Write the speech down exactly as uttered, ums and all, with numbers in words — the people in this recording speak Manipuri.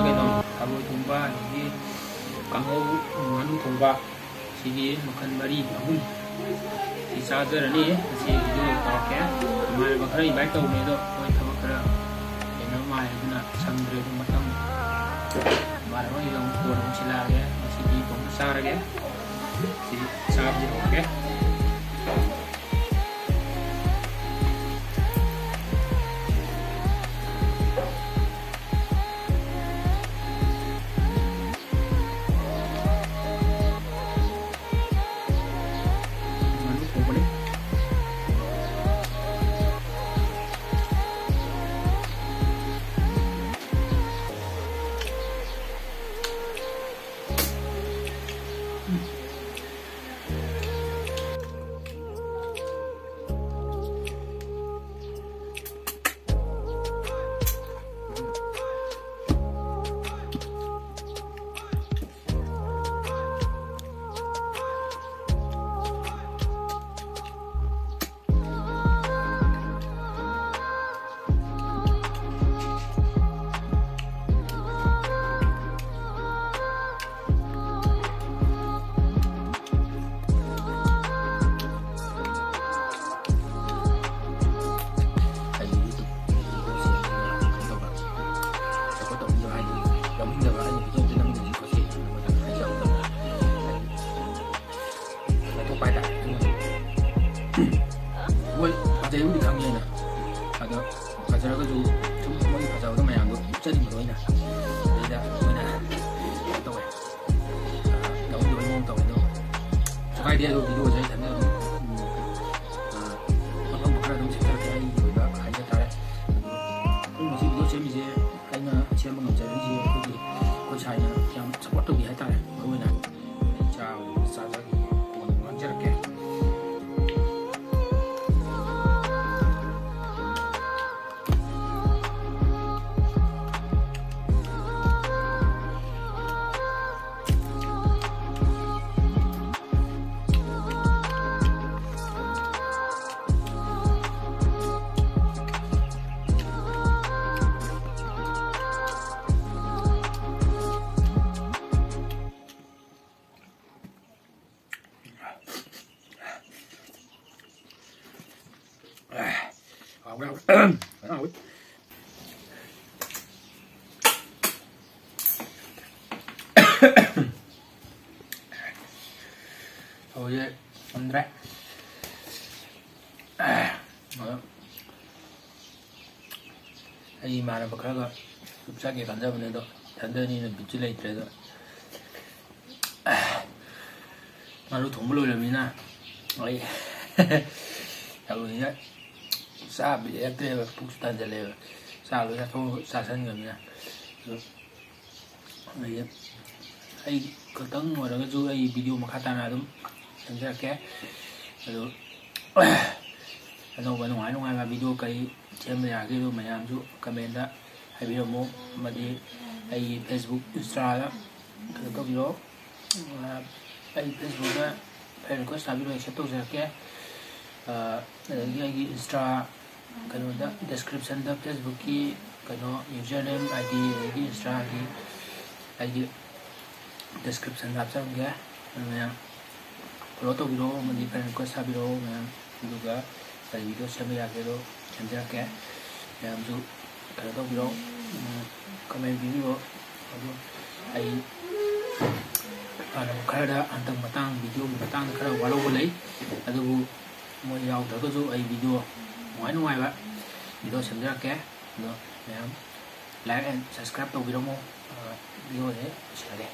ꯀꯩꯅꯣ, ꯊꯔꯣꯏ ꯊꯣꯡꯕ, ꯑꯗꯒꯤ ꯀꯥꯡꯍꯧ, ꯉꯥꯅꯨ ꯊꯣꯡꯕ, ꯁꯤꯒꯤ ꯃꯈꯜ ꯃꯔꯤ ꯑꯍꯨꯝ ꯁꯤ ꯆꯥꯖꯔꯅꯤ꯫ ꯉꯁꯤ ꯚꯤꯗꯤꯑꯣ ꯇꯧꯔꯛꯀꯦ꯫ ꯏꯃꯥꯟꯅꯕ ꯈꯔ invite ꯇꯧꯕꯅꯦ, ꯑꯗꯣ ꯃꯣꯏ ꯊꯕꯛ ꯈꯔ ꯂꯩꯅꯕ ꯃꯥꯜꯂꯦ, ꯑꯗꯨꯅ ꯁꯪꯗ꯭ꯔꯦ꯫ ꯑꯗꯨ ꯃꯊꯪ ꯏꯃꯥꯟꯅꯕ ꯍꯣꯏꯒ ꯑꯃꯨꯛ ꯀꯣꯟꯅ ꯑꯃꯨꯛ ꯁꯤꯜꯂꯛꯑꯒꯦ꯫ ꯉꯁꯤꯗꯤ ꯏꯇꯣꯝꯇ ꯆꯥꯔꯒꯦ꯫ ꯁꯤ ꯆꯥꯕꯗꯤ ꯍꯧꯔꯒꯦ꯫ ꯉꯥꯅꯨ ꯊꯣꯡꯕꯅꯤ꯫ ꯑꯩꯒꯤ YouTube ꯀꯩꯅꯣ ꯇꯧꯕ, support ꯇꯧꯕꯤꯗꯕ ꯍꯥꯏꯗꯤ, ꯌꯥꯎꯅꯤꯡꯗꯕ, ꯑꯩꯅ video ꯑꯝꯇ ꯅꯝꯗ꯭ꯔꯗꯤ ꯈꯣꯠꯇꯦ ꯍꯥꯏꯅ ꯃꯣꯏꯗ ꯍꯥꯏꯖꯕꯗ ꯂꯧꯊꯣꯛꯄ ꯍꯥꯏꯇꯥꯔꯦ꯫ ꯑꯗꯨꯅ ꯃꯣꯏ ꯐꯖꯩꯕꯨꯗꯤ ꯈꯪꯉꯦꯅ, ꯑꯗꯣ ꯐꯖꯔꯒꯁꯨ ꯁꯨꯝ ꯃꯣꯏꯒꯤ ꯐꯖꯕꯗꯣ ꯃꯌꯥꯝꯗꯣ ꯎꯠꯆꯅꯤꯡꯕꯗꯣ ꯑꯩꯅ, ꯑꯗꯩꯗ ꯃꯣꯏꯅ ꯀꯩꯅꯣ ꯇꯧꯋꯦ, ꯂꯧꯅꯤꯡꯗꯕꯩ ꯃꯑꯣꯡ ꯇꯧꯋꯦ꯫ ꯑꯗꯣ ꯀꯩꯁꯨ ꯀꯥꯏꯗꯦ꯫ ꯑꯗꯣ videoꯁꯦ ꯏꯊꯟꯗ ꯑꯗꯨꯝ, ꯎꯝ, ꯑ, ꯑꯐꯪꯕ ꯈꯔ ꯑꯗꯨꯝ ꯁꯦꯝꯖꯔꯛꯀꯦ, ꯑꯩꯒꯤ ꯑꯣꯏꯕ ꯍꯥꯏꯖ ꯇꯥꯔꯦ꯫ ꯑꯗꯣ ꯑꯩꯈꯣꯏ ꯉꯁꯤ video ꯁꯦꯝꯃꯤꯁꯦ, ꯑꯩꯅ ꯁꯦꯝꯕ ꯉꯝꯖꯔꯤꯁꯦ ꯑꯩꯈꯣꯏꯒꯤ, ꯑꯩꯈꯣꯏ ꯁꯥꯏꯅ ꯌꯥꯝ support ꯇꯧꯕꯤ ꯍꯥꯏꯇꯥꯔꯦ꯫ ꯃꯔꯨꯑꯣꯏꯅ ꯑꯩ ꯆꯥꯕꯗꯨ ꯆꯥꯖꯒꯦ, ꯀꯣꯟꯅ ꯉꯥꯡꯖꯔꯛꯀꯦ꯫ ꯍꯧꯖꯤꯛ ꯉꯝꯗ꯭ꯔꯦ꯫ ꯑꯗꯣ ꯑꯩ ꯏꯃꯥꯟꯅꯕ ꯈꯔꯒ ꯆꯥꯛ ꯆꯥꯒꯦ ꯈꯟꯖꯕꯅꯦ, ꯑꯗꯣ ꯏꯊꯟꯗꯅꯤꯅ ꯕꯤꯠꯁꯨ ꯂꯩꯇ꯭ꯔꯦ꯫ ꯑꯗꯣ ꯉꯥꯅꯨ ꯊꯣꯡꯕ ꯂꯣꯏꯔꯕꯅꯤꯅ ꯑꯩ ꯊꯕꯛꯁꯤꯗ ꯆꯥꯕ ꯂꯩꯔꯛꯇ꯭ꯔꯦꯕ, ꯄꯨꯛꯁꯨ ꯊꯟꯖꯜꯂꯦꯕ, ꯆꯥꯛ ꯂꯣꯏ ꯆꯥꯊꯣꯛ ꯆꯥꯁꯟꯈ꯭ꯔꯕꯅꯤꯅ꯫ ꯑꯗꯣ ꯑꯩ, ꯑꯩ ꯈꯛꯇꯪ ꯑꯣꯏꯔꯒꯁꯨ ꯑꯩ ꯚꯤꯗꯤꯑꯣ ꯃꯈꯥ ꯇꯥꯅ ꯑꯗꯨꯝ ꯁꯦꯝꯖꯔꯛꯀꯦ꯫ ꯑꯗꯣ ꯑꯅꯧꯕ ꯅꯨꯡꯉꯥꯏ ꯅꯨꯡꯉꯥꯏꯕ ꯚꯤꯗꯤꯑꯣ ꯀꯔꯤ ꯁꯦꯝꯕ ꯌꯥꯒꯦꯗꯣ ꯃꯌꯥꯝꯁꯨ ꯀꯃꯦꯟꯗ ꯍꯥꯏꯕꯤꯔꯝꯃꯨ, ꯑꯃꯗꯤ ꯑꯩꯒꯤ Facebook, Instaꯗ ꯀꯩꯅꯣ ꯇꯧꯕꯤꯔꯣ꯫ ꯑꯩ Facebookꯇ friend request ꯊꯥꯕꯤꯔꯣ, accept ꯇꯧꯖꯔꯛꯀꯦ꯫ ꯑꯗꯒꯤ ꯑꯩꯒꯤ Insta ꯀꯩꯅꯣꯗ descriptionꯗ Facebookꯀꯤ ꯀꯩꯅꯣ username, ID, ꯑꯗꯒꯤ Instaꯒꯤ ꯑꯩꯒꯤ descriptionꯗ ꯍꯥꯞꯆꯔꯝꯒꯦ꯫ ꯑꯗꯨ ꯃꯌꯥꯝ follow ꯇꯧꯕꯤꯔꯣ, ꯑꯃꯗꯤ friend request ꯊꯥꯕꯤꯔꯣ ꯃꯌꯥꯝ꯫ ꯑꯗꯨꯒ ꯀꯔꯤ ꯚꯤꯗꯤꯑꯣ ꯁꯦꯝꯕ ꯌꯥꯒꯦꯗꯣ ꯁꯦꯝꯖꯔꯛꯀꯦ꯫ ꯃꯌꯥꯝꯁꯨ ꯀꯩꯅꯣ ꯇꯧꯕꯤꯔꯣ, comment ꯄꯤꯕꯤꯔꯣ꯫ ꯑꯗꯣ ꯑꯩ ꯏꯃꯥꯟꯅꯕ ꯈꯔꯗ ꯍꯟꯗꯛ ꯃꯇꯥꯡ ꯚꯤꯗꯤꯑꯣꯒꯤ ꯃꯇꯥꯡꯗ ꯈꯔ ꯋꯥꯔꯧꯕ ꯂꯩ, ꯑꯗꯨꯕꯨ ꯃꯣꯏ ꯌꯥꯎꯗ꯭ꯔꯒꯁꯨ ꯑꯩ ꯚꯤꯗꯤꯑꯣ ꯅꯨꯡꯉꯥꯏ ꯅꯨꯡꯉꯥꯏꯕ ꯚꯤꯗꯤꯑꯣ ꯁꯦꯝꯖꯔꯛꯀꯦ꯫ ꯑꯗꯣ ꯃꯌꯥꯝ like and subscribe ꯇꯧꯕꯤꯔꯝꯃꯣ꯫ ꯑ, ꯚꯤꯗꯤꯑꯣꯁꯦ ꯂꯣꯏꯁꯤꯜꯂꯒꯦ꯫